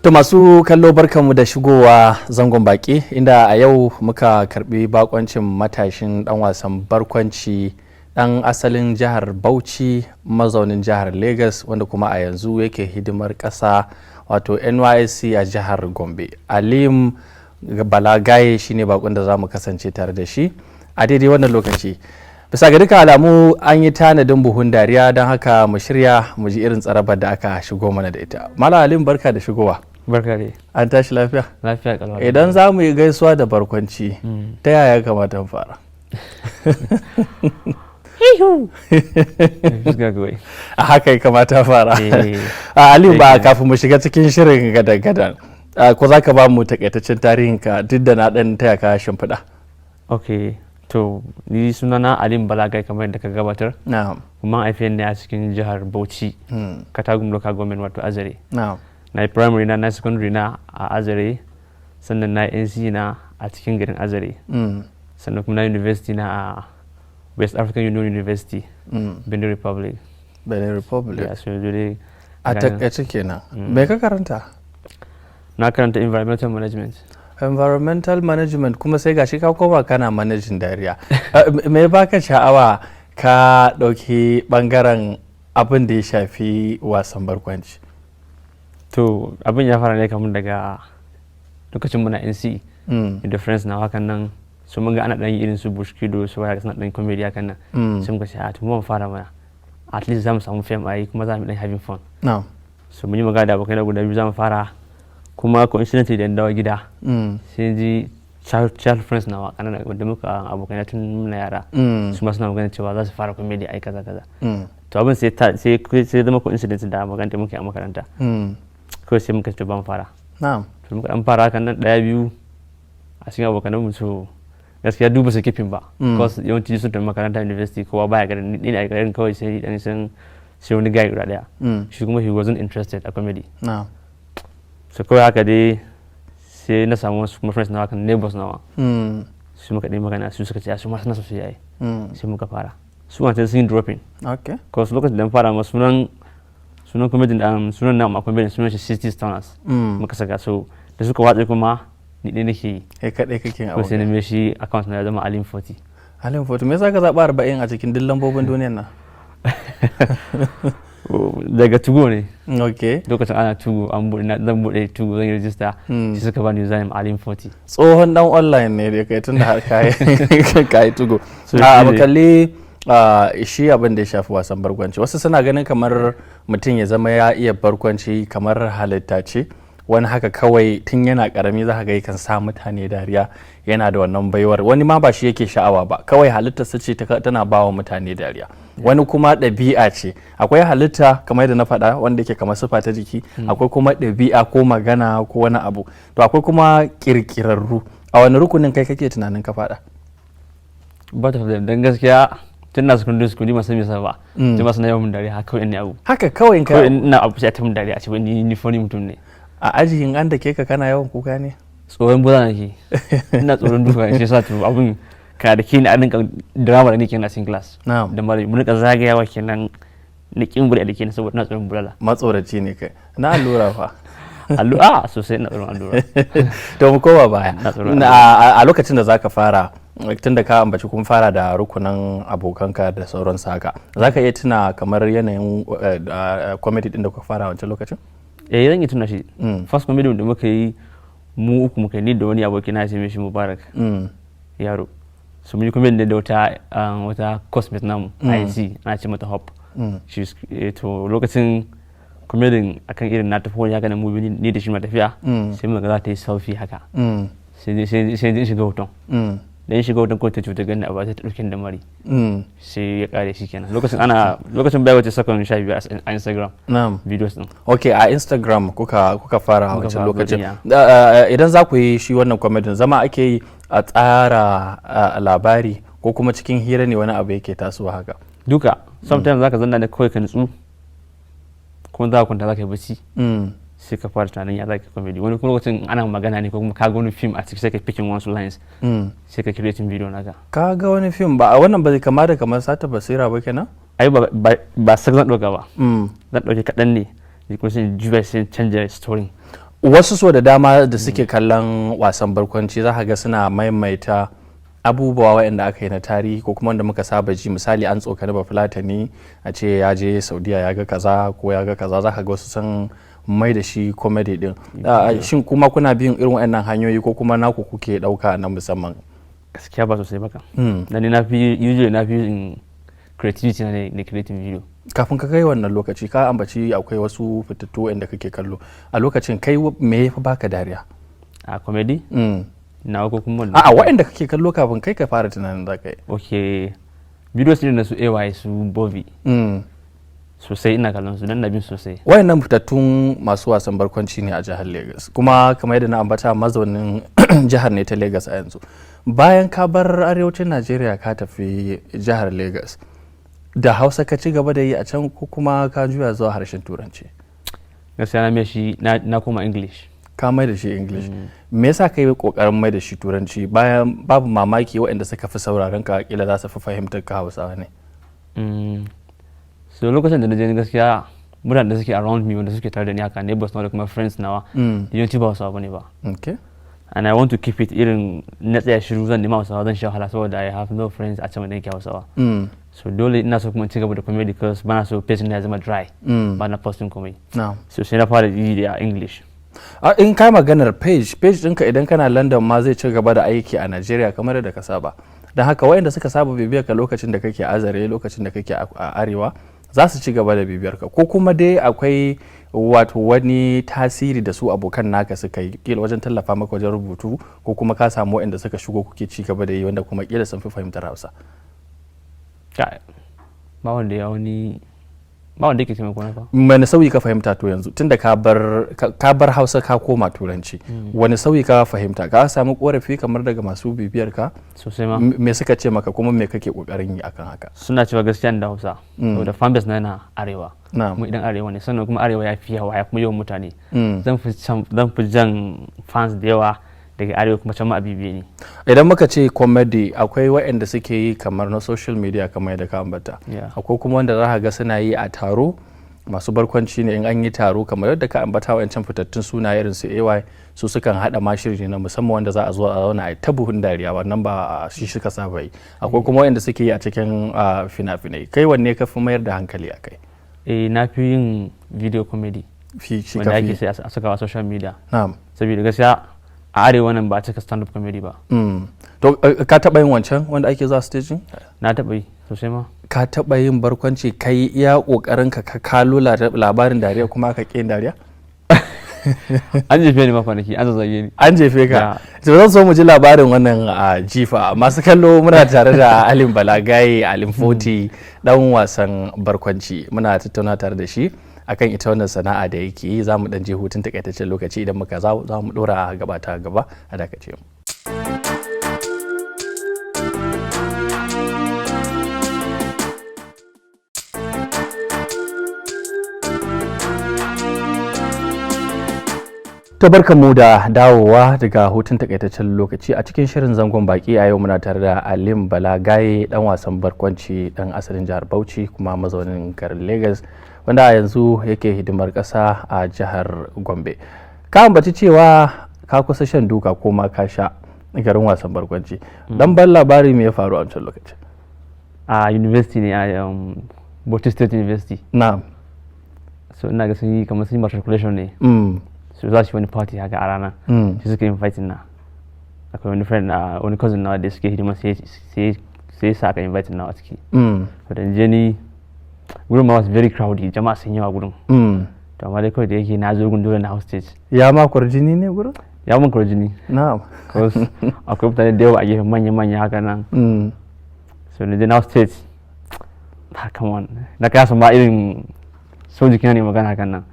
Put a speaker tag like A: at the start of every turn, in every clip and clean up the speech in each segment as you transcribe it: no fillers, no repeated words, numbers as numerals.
A: To, masu kallo, barkanmu da shigowa zangon baki, inda a yau muka karbi bakoncin matashin dan wasan barkwanci, dan asalin jihar Bauchi, mazaunin jihar Lagos, wanda kuma a yanzu yake hidimar ƙasa, wato NYSC, a jihar Gombe. Alim Balagaye shine bakon da za mu kasance tare da shi a daidai wannan lokaci. Bisa ga duka alamu an yi tanadin buhun dariya, don haka mu shirya mu ji irin tsarabar da aka shigo mana da ita. Malam Alim, barka da shigowa.
B: Barka dai.
A: An tashi lafiya?
B: Lafiya kalau.
A: Idan za mu yi gaisuwa da barkwanci, ta yaya kamata mu fara?
B: Hihu. Fuska kawai.
A: A haka ya kamata fara?
B: Eh.
A: A Alim ba
B: Eh.
A: kafin mu shiga cikin shirin gadan-gadan, ko za ka ba mu takaitaccen tarihinka, duk da na dan taya ka shimfiɗa?
B: Ok. To, ni sunana Alim Balagai, kamar yadda ka gabatar. Kuma an haife ni a cikin jihar Bauchi, Katagum Local Government, wato Azare. Na yi primary na, na secondary na a Azare, sannan na yi NCE na a cikin garin Azare. Sannan kuma na university na a West African Union University, Benin Republic.
A: Benin Republic.
B: Yeah, so yanzu dai
A: A takaice kenan. Me ka karanta?
B: Na karanta environmental management.
A: Environmental management, kuma sai gashi ka koma kana managing dariya. Me baka sha'awa ka ɗauki ɓangaren abin da ya shafi wasan barkwanci?
B: To, abin ya fara ne kamar daga lokacin muna NCE. Da friends na hakan nan, su mun ga ana dan irin su Bushkido, su waya suna dan comedy hakan nan. Sai muka ce, a to mu fara mana, at least za mu samu fame a yi, kuma za mu dan having fun. So mun yi magana da abokai na guda biyu, za mu fara. Kuma coincidentally, da na dawo gida, sai ji child friends nawa kanana, wanda muka abokai na tun muna yara, su ma suna magana cewa za su fara comedy, ai kaza kaza. To, abin sai sai zama coincidence da magana da muke a makaranta. Kawai sai muka ce ba mu fara. To, muka dan fara hakan nan daya biyu a cikin abokanan mu. So gaskiya duba su kifin ba, because yawanci sun tafi makaranta, university, kowa baya garin, ni ne a garin kawai, sai dan san sai wani guy guda daya. Shi kuma he wasn't interested a comedy. So kawai haka dai sai na samu wasu kuma friends na hakan, neighbors nawa, su muka ɗin magana, su suka ce su ma suna so su yi. Sai muka fara. Su wancan sun yi dropping, because lokacin da na fara ma, sunan comedy, sunan na comedy, sunan shi 60 Stoners muka saka. So da suka watse kuma ni ɗaya nake yi.
A: Kai kaɗai kake yin
B: Ko sai na
A: abu.
B: mai shi account na ya zama Alim 40.
A: Alim 40. Me yasa ka zaɓa 40 a cikin duk lambobin duniyar nan?
B: Daga 2go ne. Lokacin ana 2go, an buɗe na zan buɗe 2go, zan yi register, sai suka bani username Alim 40.
A: Tsohon dan online ne da kai, tun da har kai 2go.
B: So
A: a
B: shi
A: mu
B: ne.
A: Kalli shi abin da ya shafi wasan barkwanci. Wasu suna ganin kamar mutum ya zama ya iya barkwanci kamar halitta ce. Wani haka kawai tun yana karami za ka ga yakan sa mutane dariya, yana da wannan baiwar. Wani ma ba shi yake sha'awa ba, kawai halittarsa ce tana ba wa mutane dariya. Wani kuma ɗabi'a ce. Akwai halitta, kamar yadda na faɗa, wanda yake kamar sifa ta jiki, akwai kuma ɗabi'a ko magana ko wani abu, to akwai kuma ƙirƙirarru. A wani rukunin kai kake tunanin ka faɗa?
B: Both of them, don gaskiya tun na secondary school ni ma san me yasa ba, jama'a suna yawan mun dariya haka kawai in ni abu.
A: Haka kawai in ka
B: Kawai ina abu sai a ta mun dariya, a ce wai ni funny mutum ne.
A: A aji in an da ke ka, kana yawan kuka ne?
B: Tsoron buza nake, ina tsoron duka, shi yasa. To, abun ka da ke ni a rinka drama da nake na cikin class da malami, mun rinka zagayawa kenan, na kin bude da ke saboda ina tsoron bulala.
A: Matsoraci ne kai. Na allura fa?
B: Allura sosai, ina tsoron allura.
A: To, mu koma baya.
B: Na tsoron
A: A lokacin da zaka fara, tun da ka ambaci kun fara da rukunan abokanka da sauransu haka, zaka iya tuna kamar yanayin comedy din da kuka fara wancan lokacin?
B: Eh, zan yi tuna shi. First comedy da muka yi, mu uku muka yi, ni da wani aboki na ce mishi Mubarak Yaro. So mun yi comedy ne da wata coursemate namu, IC, ana ce mata Hop. To, lokacin comedy akan irin na tafi wani haka na mu biyu, ni da shi ma tafiya, sai muka ga za ta yi selfie haka, sai in shiga hoton. Da in shiga hoton ko ta cuta gani a ba, sai ta ɗauke ni da mari. Sai ya kare shi kenan. Lokacin ana lokacin bai wuce saƙon 15 a Instagram videos din.
A: Ok, a Instagram kuka fara a
B: Muka
A: wancan
B: fara
A: lokacin.
B: uploading.
A: Idan za ku yi shi wannan comedy, zama ake yi a tsara labari, ko kuma cikin hira ne wani abu yake tasowa haka?
B: Duka. Sometimes zaka zanna da kawai ka nutsu, kuma za ka kwanta za ka yi bacci, sai ka fara tunanin ya za ka comedy. Wani kuma lokacin ana magana ne, ko kuma ka ga wani film a ciki, sai ka picking wasu lines, sai ka creating video naka.
A: Ka ga wani film ba a wannan ba zai kama da kamar sata basira ba kenan?
B: Ai ba sak zan ɗauka ba. Zan ɗauki kaɗan ne, ni kuma sai in juya, sai in canja story.
A: Wasu so da dama da suke kallon wasan barkwanci za ka ga suna maimaita abubuwa waɗanda aka yi na tarihi ko kuma wanda muka saba ji. Misali, an tsokani Bafulatani, a ce ya je Saudiya ya ga kaza ko ya ga kaza, za ka ga wasu sun mai da shi comedy din. Shin kuma kuna bin irin waɗannan hanyoyi ko kuma naku kuke ɗauka na musamman?
B: Gaskiya ba sosai baka. Dan ni na fi usually na fi using creativity na ne creating video.
A: Kafin ka kai wannan lokaci, ka ambaci akwai wasu fitattu waɗanda kake kallo a lokacin. Kai me ya fi baka dariya?
B: A comedy? Na ko kuma
A: A'a, waɗanda kake kallo kafin kai ka fara tunanin za ka yi.
B: Okay, videos irin na su AY, su Bobby, sosai ina kallon su dan na bin sosai.
A: Wayannan fitattun masu wasan barkwanci ne a jihar Lagos, kuma kamar yadda na ambata, mazaunin jihar ne ta Lagos a yanzu. Bayan ka bar arewacin Najeriya ka tafi jihar Lagos, da Hausa ka ci gaba da yi a can ko kuma ka juya zuwa harshen Turanci?
B: Gaskiya na mai shi na koma English.
A: Ka mai da shi English. Me yasa ka yi kokarin mai da shi Turanci, bayan babu mamaki waɗanda suka fi sauraron ka kila za su fi fahimtar ka Hausawa ne?
B: So lokacin da na je ni, gaskiya mutanen da suke around me, wanda suke tare da ni haka, neighbors na da kuma friends nawa, yawanci ba Hausawa bane ba. And I want to keep it irin na tsaya shiru zan nema Hausawa, zan sha wahala saboda I have no friends a can wanda yake Hausawa. So dole ina so kuma in ci gaba da comedy because bana so page na ya zama dry, bana posting komai. So sai na fara yi da English.
A: A in kai maganar page ɗinka, idan kana London ma zai ci gaba da aiki a Nigeria kamar yadda ka saba. Don haka waɗanda suka saba bibiyar ka lokacin da kake Azare, lokacin da kake a arewa, za su ci gaba da bibiyar ka. Ko kuma dai akwai wato wani tasiri da su abokan naka suka yi kila wajen tallafa maka wajen rubutu, ko kuma ka samu waɗanda suka shigo kuke ci gaba da yi, wanda kuma kila sun fi fahimtar Hausa?
B: Kai, ba wanda ya wani, ba wanda yake taimako na fa.
A: Wani sauyi ka fahimta to yanzu, tunda ka bar Hausa ka koma Turanci? Wani sauyi ka fahimta? Ka samu korafi kamar daga masu bibiyar ka?
B: Sosai ma.
A: Me suka ce maka, kuma me kake kokarin yi akan haka?
B: Suna cewa gaskiya da Hausa, saboda fan base na yana arewa. Mu idan arewa ne, sannan kuma arewa ya fi yawa, ya kuma yawan mutane. Zan fi jan fans da yawa daga arewa, kuma can ma a bibiye ne.
A: Idan muka ce comedy, akwai waɗanda suke yi kamar na social media kamar yadda ka ambata, akwai kuma wanda za ka ga suna yi a taro, masu barkwanci ne. In an yi taro kamar yadda ka ambata, wa'ancan fitattun suna irin su AY, su sukan haɗa ma shiri ne na musamman wanda za a zo a zauna a yi ta buhun dariya. Wannan ba shi suka saba yi. Akwai kuma waɗanda suke yi a cikin fina-finai. Kai wanne ka fi mayar da hankali a kai?
B: Eh, na fi yin video comedy.
A: Fi shi
B: wanda
A: ka
B: ake
A: fi
B: sai a saka a social media, saboda gaskiya a arewa nan ba a cika stand up comedy ba.
A: To ka taɓa yin wancan wanda ake zuwa staging?
B: Na taɓa yi sosai ma.
A: Ka taɓa yin barkwanci, kai iya ƙoƙarin ka ka kalo labarin dariya, kuma aka ƙi yin dariya?
B: An jefe ni ma kwanaki, an zazzage ni.
A: An jefe ka? To, zan so mu ji labarin wannan a jifa. Masu kallo, muna tare da Alim Balagaye, Alim Foti, dan wasan barkwanci. Muna tattauna tare da shi akan ita wannan sana'a da yake yi. Za mu dan je hutun takaitaccen lokaci. Idan muka za mu dora gaba ta gaba. A dakace mu. To, mu da dawowa daga hutun takaitaccen lokaci a cikin shirin Zangon Baki. A yau muna tare da Alim Bala Gaye, dan wasan barkwanci, dan asalin jihar Bauchi kuma mazaunin garin Lagos, wanda a yanzu yake hidimar kasa a jihar Gombe. Ka ambaci cewa ka kusa shan duka ko ma ka sha garin wasan barkwanci. Dan ban labari, me ya faru a wancan lokacin?
B: A university ne, a Bauchi State University. So ina ga sun yi kamar sun yi matriculation ne. So za su yi wani party haka a rana. Sai suka yi inviting na. Akwai wani friend na, wani cousin na da suke hidima, sai sa aka inviting na a ciki. So da je ni gurin ma was very crowded, jama'a sun yawa gurin. To amma dai kawai da yake na zo gun, dole na hau stage.
A: Ya ma kwarjini ne gurin?
B: Ya mun kwarjini. Cause akwai mutane da yawa a gefen, manya-manya haka nan. So na je na hau stage. Ah, come on. Na kasa ma irin so jikina ne magana hakan nan.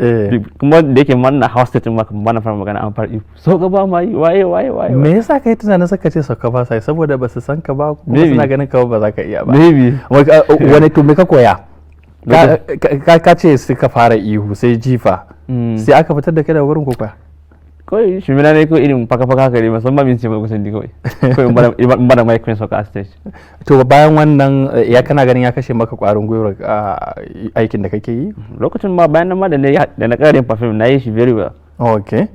B: Kuma da yake ma na hau stage ma ba na fara magana an fara ihu. So gaba ma yi waye waye waye.
A: Me yasa kai tunanin suka ce sauka ba sai? Saboda ba su san ka ba kuma
B: Maybe.
A: suna ganin ka ba za ka iya ba?
B: Maybe.
A: Wani, to me ka koya? Ka ce suka fara ihu sai jifa, sai aka fitar da kai daga wurin ko kuwa?
B: Kawai shimina ne kawai, irin faka-faka haka ne, musamman min ce mai kusan kawai. Kawai in bada mic sauka a stage.
A: To, bayan wannan ya kana ganin ya kashe maka kwarin gwiwar aikin da kake yi?
B: Lokacin ma bayan nan ma da na ƙara yin perform, na yi shi very well.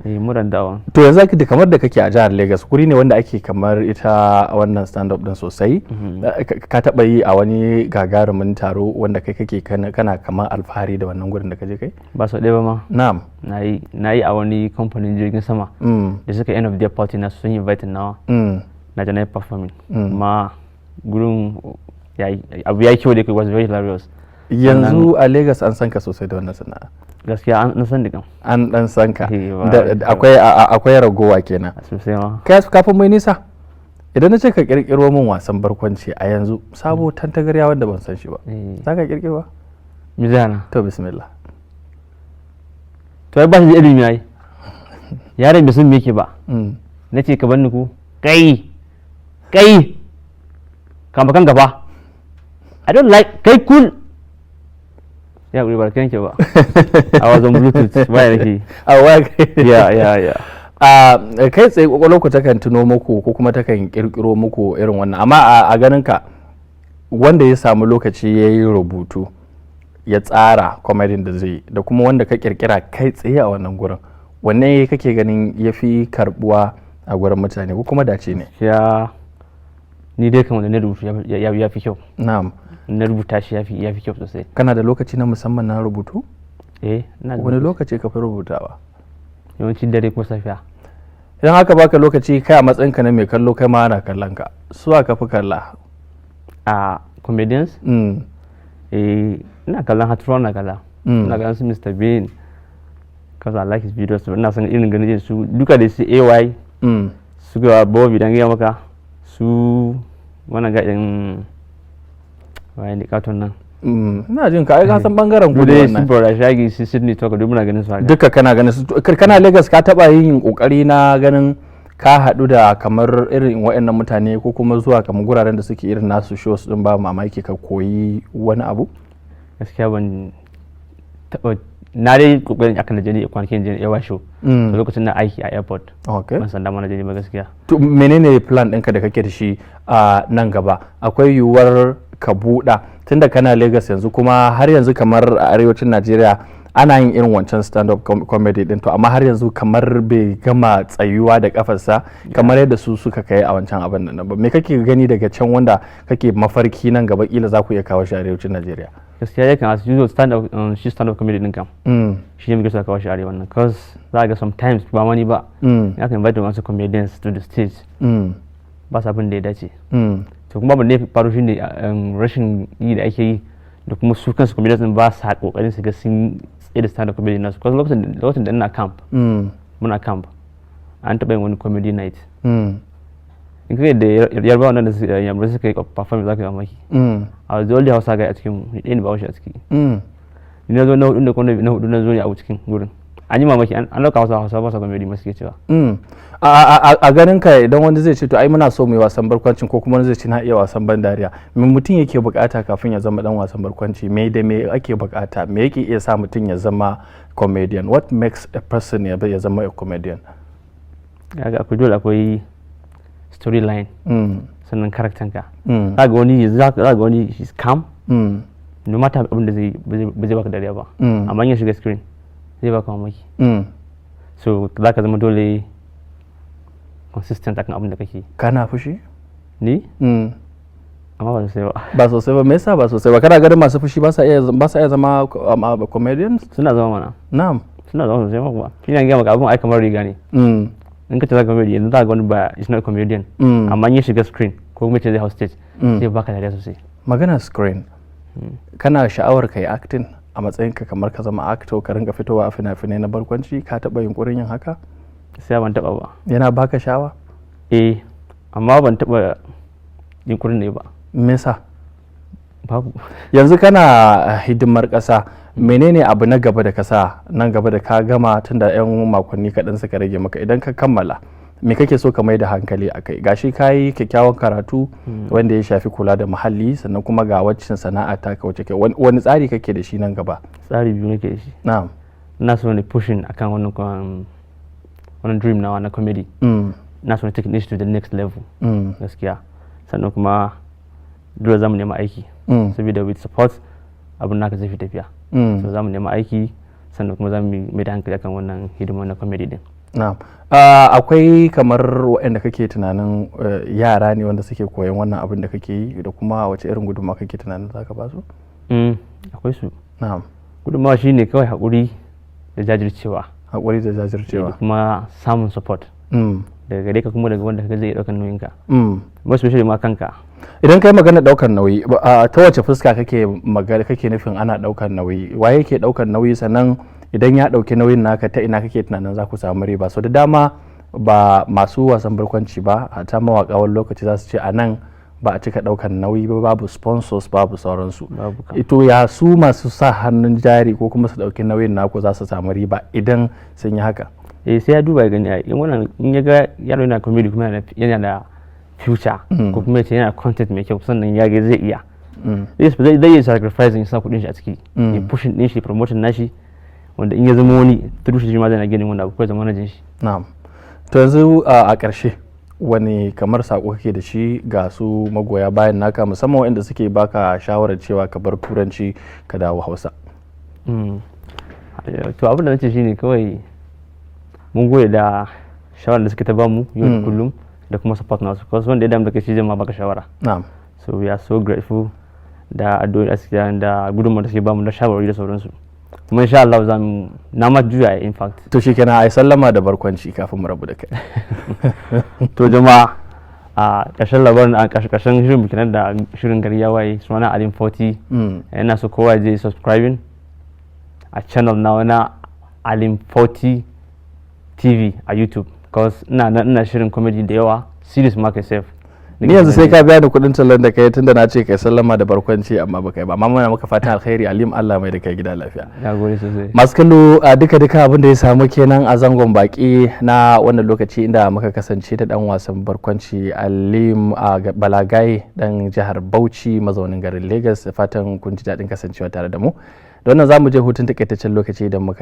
B: Eh, more than that one.
A: To, yanzu da kamar da kake a jihar Lagos, guri ne wanda ake kamar ita wannan stand up din sosai. Ka taba yi a wani gagarumin taro wanda kai kake kana kamar alfahari da wannan gurin da ka je kai?
B: Ba sau ɗaya ba ma. Na yi a wani kamfanin jirgin sama da suka end of their party na, sun invite nawa. Na je na yi performing. Amma gurin abu ya yi kyau da kai, was very hilarious.
A: Yanzu a Lagos an san ka sosai da wannan sana'a?
B: Gaskiya an san da kam.
A: An dan san ka.
B: Eh, ba-
A: Akwai ragowa kenan.
B: Sosai ma.
A: Kafin mai nisa, idan na ce ka kirkiro min wasan barkwanci a yanzu, sabo tantagarya wanda ban san shi ba, za ka kirkiro?
B: Me zai hana?
A: To, bismillah.
B: To, ai ba shi da ilimi, ai yaron bai san me yake ba. Na ce ka bar ni ku kai kai kama kan gaba. I don't like kai cool ya kuri ba kai ba. I was on Bluetooth, waya nake.
A: A waya?
B: Yeah.
A: A kai tsaye kwakwalwarku takan tuno muku ko kuma takan kirkiro muku irin wannan, amma a ganin ka, wanda ya samu lokaci ya yi rubutu ya tsara comedy da zai yi da kuma wanda ka kirkira kai tsaye a wannan gurin, wanne kake ganin ya fi karbuwa a gurin mutane, ko kuma dace ne?
B: Ya, ni dai kan wanda na rubutu ya fi kyau. Na rubuta shi ya fi kyau sosai.
A: Kana da lokaci na musamman na rubutu?
B: Eh, ina da.
A: Wani lokaci ka fi rubutawa?
B: Yawanci dare ko safiya.
A: Idan aka baka lokaci, kai a matsayinka na mai kallo, kai ma ana kallon ka, su aka fi kalla?
B: A comedians? Eh, ina kallon Hatro, na kalla. Ina kallon su Mr Bean because I like his videos. Ina son irin ganin su duka da su AY, su ga Bobby dan gaya maka, su wannan ga ɗin waye ne katon nan.
A: Ina jin ka, ai ka san bangaren ku
B: Mu
A: ne
B: dai su
A: wannan.
B: Bora Shagi, su Sydney Talk, duk muna ganin su haka.
A: Duka kana ganin su. Kana Lagos, ka taba yin kokari na ganin ka haɗu da kamar irin waɗannan mutane, ko kuma zuwa kamar guraren da suke irin nasu shows din, ba mamaki ka koyi wani abu?
B: Gaskiya ban taɓa. Na dai kokarin akan da je ni kwanakin je AY show. To, lokacin na aiki a airport, ban san dama na je ni ba gaskiya.
A: To, menene plan ɗinka da kake da shi a nan gaba? Akwai yiwuwar ka buɗa, tunda kana Lagos yanzu, kuma har yanzu kamar a arewacin Najeriya ana yin irin wancan stand up comedy din, to amma har yanzu kamar bai gama tsayuwa da kafarsa kamar yadda su suka kai a wancan abin nan ba. Me kake gani daga can wanda kake mafarki nan gaba kila za ku iya kawo shi a arewacin Najeriya?
B: Gaskiya ya kan as usual stand up, shi stand up comedy din kam shi ne muke so a kawo shi arewa nan, cause za ga sometimes ba mani ba, ya kan invite wasu comedians to the stage, ba sa abin da ya dace. To, kuma abin da ya faru shine rashin yi da ake yi da kuma su kansu comedians din ba sa kokarin su ga sun tsaye da stand up comedy nasu, cause lokacin da ina camp, muna camp, an taɓa yin wani comedy night. In kai da Yarbawa nan da Yamurai suka yi perform, za ka yi mamaki. I was the only Hausa guy a cikin mu, ni ɗaya ne Bahaushe a ciki. Ni na zo na hudu da kuma na hudu na zo ne a cikin gurin, an yi mamaki, an ɗauka Hausa ba sa comedy ma suke cewa.
A: A ganin ka, idan wani zai ce, "To, ai muna so mu yi wasan barkwancin," ko kuma wani zai ce, "Na iya wasan ban dariya," me mutum yake bukata kafin ya zama dan wasan barkwanci? Me da me ake bukata? Me yake iya sa mutum ya zama comedian? What makes a person ya zama a comedian?
B: Kaga akwai, dole akwai storyline, sannan character ka. Za ga wani he's calm, no matter abin da zai ba zai baka dariya ba, amma in ya shiga screen zai baka mamaki. So za ka zama dole consistent akan abin da kake.
A: Kana fushi?
B: Ni? Amma ba sosai ba.
A: Ba sosai ba? Me yasa ba sosai ba? Kana ganin masu fushi ba sa iya zama comedians?
B: Suna zama mana. Suna zama sosai ma kuwa. Shi ne gaya maka, abin ai kamar riga ne. In ka ce za ka comedy yanzu, za ka ga wani ba is not a comedian, amma in ya shiga screen ko kuma ce zai hau stage, zai baka dariya sosai.
A: Magana screen, kana sha'awar ka yi acting a matsayinka kamar ka zama actor, ka ringa fitowa a fina-finai na barkwanci? Ka taɓa yunkurin yin haka?
B: Sai ban taba ba.
A: Yana baka sha'awa?
B: Eh, amma ban taba yunkurin ne ba.
A: Me yasa?
B: Babu.
A: Yanzu kana hidimar ƙasa, menene abu na gaba da ka sa nan gaba da ka gama, tunda 'yan makonni kaɗan suka rage maka? Idan ka kammala, me kake so ka mai da hankali a kai? Gashi ka yi kyakkyawan karatu wanda ya shafi kula da muhalli, sannan kuma ga waccan sana'a ta ka wace. Wani tsari kake da shi nan gaba?
B: Tsari biyu nake da shi. Ina so ne pushing akan wannan dream nawa na comedy. Ina so ne take it to the next level, gaskiya. Sannan kuma dole zamu nema aiki, saboda with support abin naka zai fi tafiya. So zamu nema aiki. Sannan kuma za mu mai da hankali akan wannan hidima na comedy din.
A: Na'am. Akwai kamar waɗanda kake tunanin yara ne wanda suke koyon wannan abin da kake yi, da kuma wace irin gudunmawa kake tunanin zaka ba su?
B: Akwai su. Gudunmawa shine kawai haƙuri da jajircewa.
A: Haƙuri da
B: Da
A: jajircewa.
B: kuma samun support daga gare ka, kuma daga wanda kaga zai iya ɗaukar nauyinka, most especially ma kanka.
A: Idan kai magana ɗaukar nauyi, ta wace fuska kake magana, kake nufin ana ɗaukar nauyi? Waye yake ɗaukar nauyi? Sannan idan ya ɗauki nauyin naka, ta ina kake tunanin za ku samu riba? So da dama ba masu wasan barkwanci ba, ta mawaƙa, wani lokaci za su ce a nan ba a cika ɗaukar nauyi ba, babu sponsors, babu sauransu.
B: Babu kam.
A: Ito ya su masu sa hannun jari ko kuma su ɗauki nauyin naku za su samu riba idan sun yi haka?
B: Eh, sai ya duba ya gani ai. In wannan, in ya ga yaro yana comedy kuma yana da future, ko kuma yace yana content mai kyau, sannan ya ga zai iya, zai iya sacrificing, sa kudin shi a ciki, ya pushing din shi, promotion nashi, wanda in ya zama wani through shi ma zai na ganin wanda abu ko ya zama manajin shi.
A: Na'am. To yanzu a ƙarshe, wani kamar sako kake da shi ga su magoya bayan naka, musamman waɗanda suke baka shawarar cewa ka bar Turanci ka dawo Hausa?
B: To, abin da nace shine kawai mun gode da shawarar da suke ta bamu yau da kullum da kuma support nasu, because wanda ya damu da kai shi zai ma baka shawara. So we are so grateful da addu'o'i da suke da gudunmawar da suke bamu da shawarwari da sauransu. Kuma insha Allah za mu na ma juya, in fact.
A: To shikenan, ai sallama da barkwanci kafin mu rabu da kai.
B: To jama'a, a ƙarshen labarin, a ƙarshen shirin bikin da shirin Gari Ya Waye, sunana Alim 40. Ina so kowa ya je subscribing a channel na Alim 40 TV a YouTube, because ina nan ina shirin comedy da yawa, series ma kai sef.
A: Ni yanzu sai ka biya ni kuɗin tallan da kai, tunda na ce kai sallama da barkwanci amma baka yi ba. Amma muna maka fatan alkhairi, Alim, Allah mai da kai gida lafiya.
B: Na gode sosai.
A: Masu kallo, a duka duka abin da ya samu kenan a zangon baki na wannan lokaci, inda muka kasance da dan wasan barkwanci Alim a Balagaye, dan jihar Bauchi mazaunin garin Lagos. Da fatan kun ji daɗin kasancewa tare da mu. Da wannan zamu je hutun takaitaccen lokaci. Idan muka